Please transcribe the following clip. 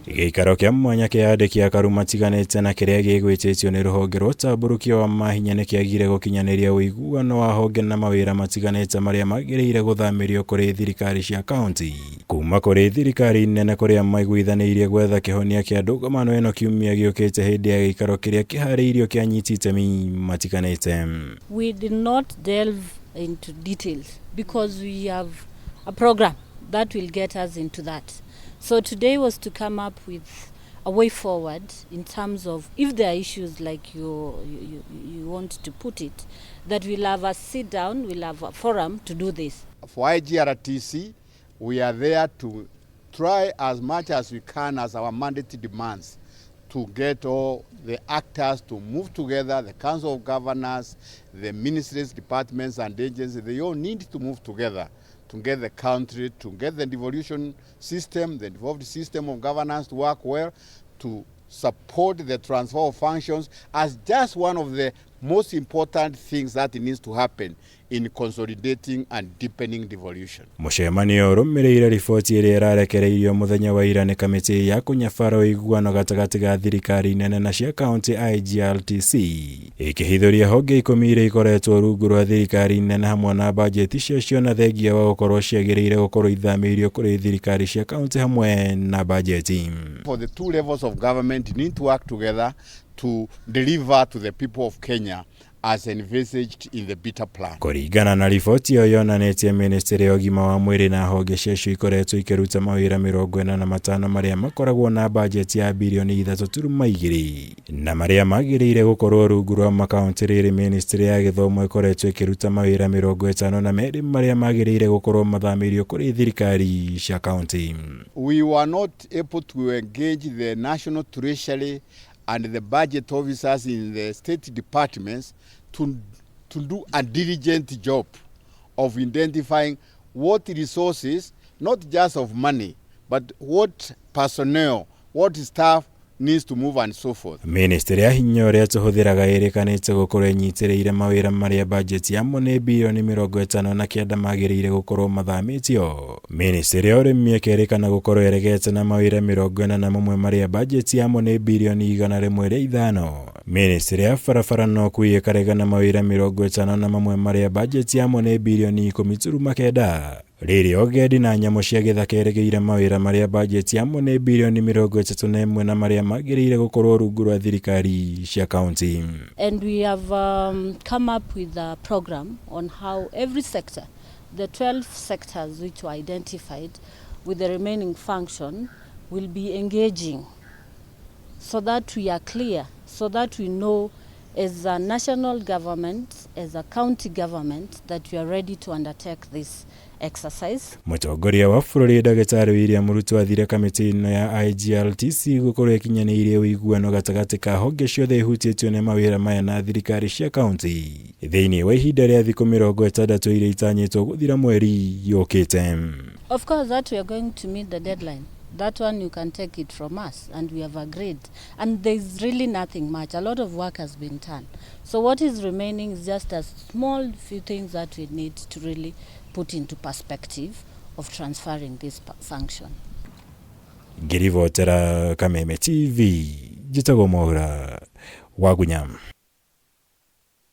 Gĩikaro kĩa mwanya kĩa andĩki akaru matiganĩte na kĩrĩa gĩgwĩtĩtio nĩ rũhonge rwa ũtambũrũkia wa mahinya nĩ kĩagire gũkinyanĩria ũiguano wa honge na mawĩra matiganĩte marĩa magĩrĩire gũthamĩrio kũrĩ thirikari cia kaunti kuma kũrĩ thirikari nene kũrĩa maiguithanĩirie gwetha kĩhonia kĩa ndũgamano ĩno kiumia gĩũkĩte hĩndĩ ya gĩikaro kĩrĩa kĩharĩirio kĩa anyiti itemi matiganĩte. We did not delve into details because we have a program that will get us into that. So today was to come up with a way forward in terms of if there are issues like you want to put it, that we'll have a sit down, we'll have a forum to do this. For IGRTC, we are there to try as much as we can as our mandate demands to get all the actors to move together, the Council of Governors, the ministries, departments and agencies, they all need to move together to get the country, to get the devolution system, the devolved system of governance to work well, to support the transfer of functions as just one of the most important things that needs to happen in consolidating and deepening devolution. Mũcemanio ũrũmĩrĩire riboti ĩrĩa ĩrarekereirio mũthenya wa ira nĩ kamĩtĩ ya kũnyabara ũiguano gatagatĩ ga thirikari nene na cia kaunti IGRTC ĩkĩhithũria honge 10 iria ikoretwo rungu rwa thirikari nene hamwe na bajeti ciacio na thengia wa gũkorwo ciagĩrĩire gũkorwo ithamĩirio kũrĩ thirikari cia kaunti hamwe na bajeti. For the two levels of government need to work together to deliver to the people of Kenya as envisaged in the Beta plan. Kũringana na riboti ĩyo yonanĩtie ministry ya ũgima wa mwĩrĩ na honge ciacio ikoretwo ikĩruta mawĩra 45 marĩa makoragwo na bajeti ya birioni 3.2 na marĩa magĩrĩire gũkorwo rungu rwa makaunti. Rĩrĩ ministry ya gĩthomo ĩkoretwo ĩkĩruta mawĩra 52 marĩa magĩrĩire gũkorwo mathamĩirio kũrĩ thirikari cia kaunti. We were not able to engage the National Treasury and the budget officers in the state departments to do a diligent job of identifying what resources, not just of money, but what personnel, what staff needs to move and so forth. Ministry ya hinya ũrĩa tũhũthĩraga ĩrĩkanĩte gũkorwo ĩnyitĩrĩire mawĩra marĩa bajeti yamo nĩ birioni 59 magĩrĩire gũkorwo mathamĩtio. Ministry ya ũrĩmi ĩkerĩkana gũkorwo ĩregete na mawĩra 41 marĩa bajeti yamo nĩ birioni 105. Ministry ya barabara na ũkuui ĩkarega na mawĩra 51 marĩa bajeti yamo nĩ birioni 10.9. Rĩrĩa ũgendi na nyamũ cia gĩthaka ĩregeire mawĩra marĩa bajeti yamo nĩ birioni 31 na marĩa magĩrĩire gũkorwo rungu rwa thirikari cia kaunti. And we have come up with a program on how every sector, the 12 sectors which were identified with the remaining function, will be engaging so that we are clear, so that we know as a national government, as a county government, that we are ready to undertake this exercise. Mũtongoria wa bũrũri Ndagĩtarĩ William Ruto athire kamĩtĩ ĩno ya IGRTC gũkorwo ĩkinyanĩirie ũiguano gatagatĩ ka honge ciothe ihutĩtio nĩ mawĩra maya na thirikari cia kaunti thĩinĩ wa ihinda rĩa thikũ 60 iria itanyĩtwo gũthira mweri yũkĩte. Of course, that we are going to meet the deadline. That one you can take it from us, and we have agreed. And there's really nothing much. A lot of work has been done. So what is remaining is just a small few things that we need to really put into perspective of transferring this function. Ngĩribotera Kameme TV, njĩtagwo Mwaura Wagunya.